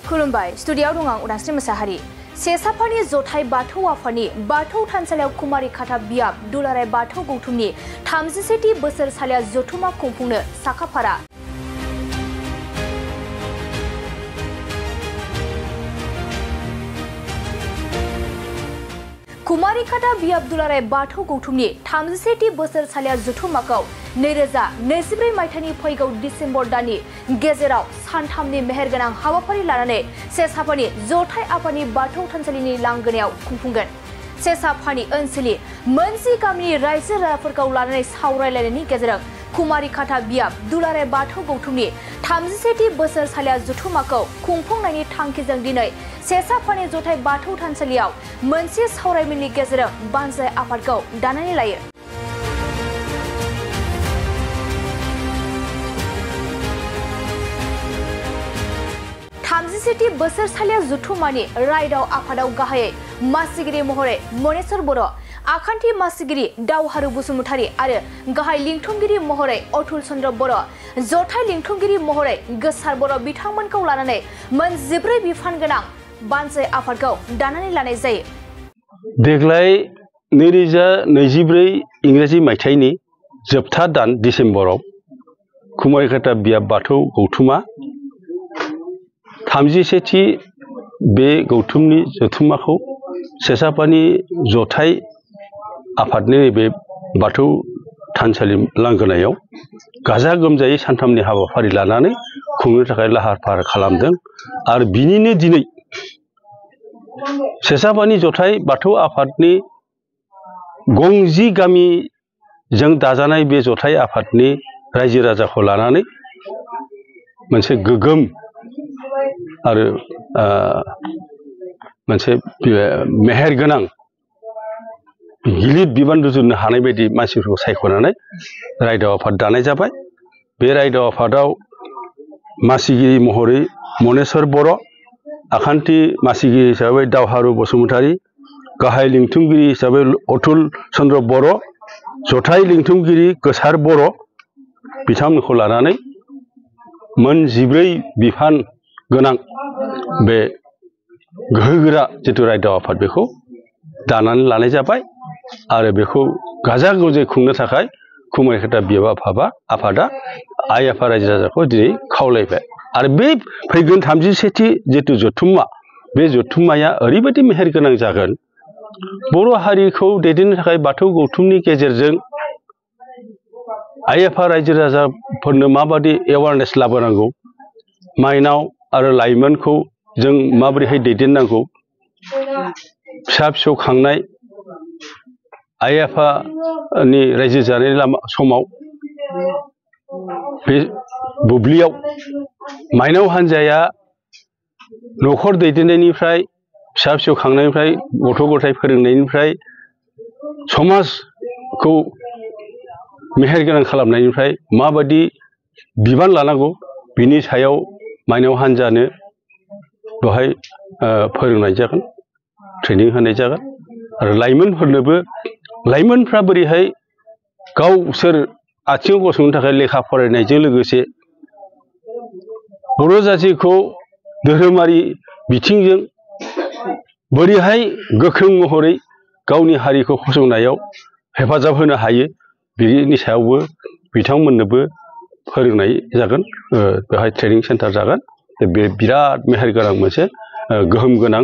खुलुमबाय स्टुडियाव दं आं उदांस्रि मोसाहारि सेसाफानि जथाय बाथौ आफादनि बाथौ थानसालियाव कुमारी खाथा बियाब दुलाराय बाथौ गौथुमनि 37थि बोसोरसालिया जथुमा खुंफुंनो साखाफारा कुमारी खाथा बियाब दुलाराय बाथौ गौथुमनि 37थि बोसोरसालिया जथुमाखौ 2024 मायथाइनि फैगौ डिसेम्बर दाननि गेजेराव सानथामनि मेहेरगोनां हाबाफारि लानानै सेसाफानि जथाय आफादनि बाथौ थानसालिनि लांगोनायाव खुंफुंगोन। सेसाफानि ओनसोलनि मोनसे गामिनि रायजो राजाफोरखौ लानानै सावरायलायनायनि गेजेरजों कुमारी खाथा बियाब दुलाराय बाथौ गौथुमनि 37थि बोसोरसालिया जथुमाखौ खुंफुंनायनि थांखिजों दिनै सेसाफानि जथाय बाथौ थानसालियाव मोनसे सावरायमेलनि गेजेरजों बानजाय आफादखौ दानानै लायो। थामजिसेथि बोसोरसालिया जथुमानि रायदाव आफादाव गाहायै मासिगिरि महरै मनेश्वर बर', आखान्थि मासिगिरि दावहारु बसुमतारी आरो गाहाय लिंथुमगिरि महरै अतुल चन्द्र बर', जथाय लिंथुमगिरि महरै गोसार बर' बिथांमोनखौ लानानै मोन 14 बिफान गोनां बानजाय आफादखौ दानानै लानाय जायो। देग्लाय 2024 इंराजि मायथाइनि जोबथा दान डिसेम्बराव कुमारी खाथा बियाब बाथौ गौथुमा 37थि बे गौथुमनि जथुमाखौ सेसाफानि जथाय आफादनि बे बाथौ थानसालि लांगोनायाव गाजा गोमजायै सानथामनि हाबाफारि लानानै खुंनो थाखाय लाहार फाहार खालामदों आरो बिनिनो दिनै सेसाफानि जथाय बाथौ आफादनि गंजि गामिजों दाजानाय बे जथाय आफादनि रायजो राजाखौ लानानै मोनसे गोगोम आरो मोनसे मेहेरगोनां गिलिर बिबान रुजुननो हानाय बायदि मानसिफोरखौ सायख'नानै रायदाव आफाद दानाय जाबाय। बे रायदाव आफादाव मासिगिरि महरै मनेश्वर बर', आखान्थि मासिगिरि हिसाबै दावहारु बसुमतारी, गाहाय लिंथुमगिरि हिसाबै अतुल चन्द्र बर', जथाय लिंथुमगिरि गोसार बर' बिथांमोनखौ लानानै मोन 14 बिफान गोनां बे गोहोगोरा जिथु रायदाव आफाद बेखौ दानानै लानाय जाबाय आरो बेखौ गाजा गोमजायै खुंनो थाखाय कुमारी खाथा बियाब आफादा आइ आफा रायजो राजाखौ दिनै खावलायबाय आरो बे फैगोन 37थि जिथु जथुमा बे जथुमाया ओरैबायदि मेहेरगोनां जागोन बर' हारिखौ दैदेननो थाखाय बाथौ गौथुमनि गेजेरजों आइ आफा रायजो राजाफोरनो माबादि एवारनेस लाबोनांगौ, माइनाव आरो लाइमोनखौ जों माबोरैहाय दैदेननांगौ, फिसा फिसौ खांनाय आइ आफानि रायजो जानाय समाव बे बुब्लियाव माइनाव हान्जाया न'खर दैदेननायनिफ्राय फिसा फिसौ खांनायनिफ्राय गथ' गथाय फोरोंनायनिफ्राय समाजखौ मेहेरगोनां खालामनायनिफ्राय माबायदि बिबान लानांगौ बिनि सायाव माइनाव हान्जानो बेवहाय फोरोंनाय जागोन, ट्रेनिं होनाय जागोन आरो लाइमोनफोरनोबो लाइमोनफ्रा बोरैहाय गावसोर आथिङाव गसंनो थाखाय लेखा फरायनायजों लोगोसे बर' जाथिखौ धोरोमारि बिथिंजों बोरैहाय गोख्रों महरै गावनि हारिखौ फसंनायाव हेफाजाब होनो हायो बिनि सायावबो बिथांमोननोबो फोरोंनाय जागोन, बेवहाय ट्रेनिं सेन्टार जागोन। बे बिराद मेहेरगोनां मोनसे गोहोम गोनां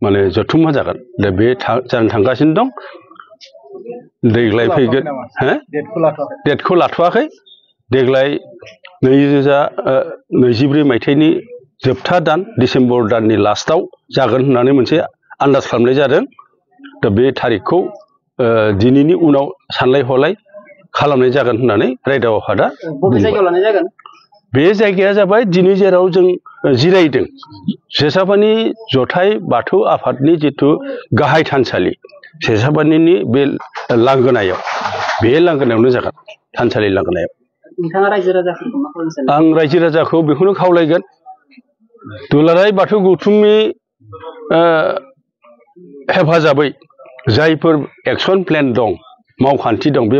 माने जथुम्मा जागोन। दा बे जानो थांगासिनो दं। देग्लाय फैगोन डेटखौ लाथ'वाखै। देग्लाय 2024 मायथाइनि जोबथा दान डिसेम्बर दाननि लास्टआव जागोन होननानै मोनसे आन्दाज खालामनाय जादों। दा बे थारिखखौ दिनैनि उनाव सानलाय हलाय खालामनाय जागोन होननानै रायदाव आफादा बबे जायगायाव लानाय जागोन? बे जायगाया जाबाय दिनै जेराव जों जिरायदों सेसाफानि जथाय बाथौ आफादनि जिथु गाहाय थानसालि सेसाफानिनि बे लांगोनायाव, बे लांगोनायावनो जागोन, थानसालि लांगोनायाव। नोंथाङा रायजो राजाखौ मा खालामनो सानो? आं रायजो राजाखौ बेखौनो खावलायगोन, दुलाराय बाथौ गौथुमनि हेफाजाबै जायफोर एक्सन प्लेन दं, मावखान्थि दं, बे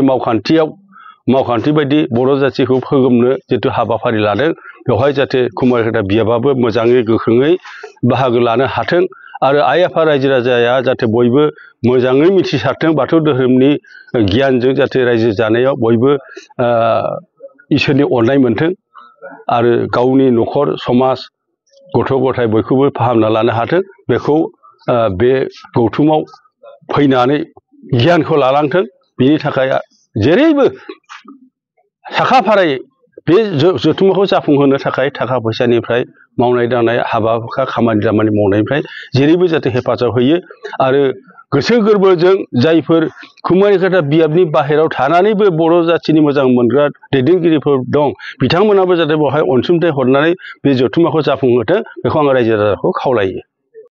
मावखान्थि बायदि बर' जाथिखौ फोगोमनो जिथु हाबाफारि लादों बेवहाय जाहाथे कुमारिघाटा बियाबाबो मोजाङै गोख्रोङै बाहागो लानो हाथों आरो आइ आफा रायजो राजाया जाहाथे बयबो मोजाङै मिथिसारथों बाथौ धोरोमनि गियानजों जाहाथे रायजो जानायाव बयबो इसोरनि अननाय मोनथों आरो गावनि न'खर समाज गथ' गथाय बयखौबो फाहामना लानो हाथों बेखौ बे गौथुमाव फैनानै गियानखौ लालांथों बिनि थाखाय जेरैबो साखा फारायै बे जथुम्माखौ जाफुंहोनो थाखाय थाखा फैसानिफ्राय मावनाय दांनाय हाबा हुखा खामानि दामानि मावनायनिफ्राय जेरैबो जाहाथे हेफाजाब होयो आरो गोसो गोरबोजों जायफोर कुमारिघाटा बियाबनि बाहेरायाव थानानैबो बर' जाथिनि मोजां मोनग्रा दैदेनगिरिफोर दं बिथांमोनाबो जाहाथे बेवहाय अनसुंथाइ हरनानै बे जथुम्माखौ जाफुंहोथों बेखौ आं रायजो राजाखौ खावलायो।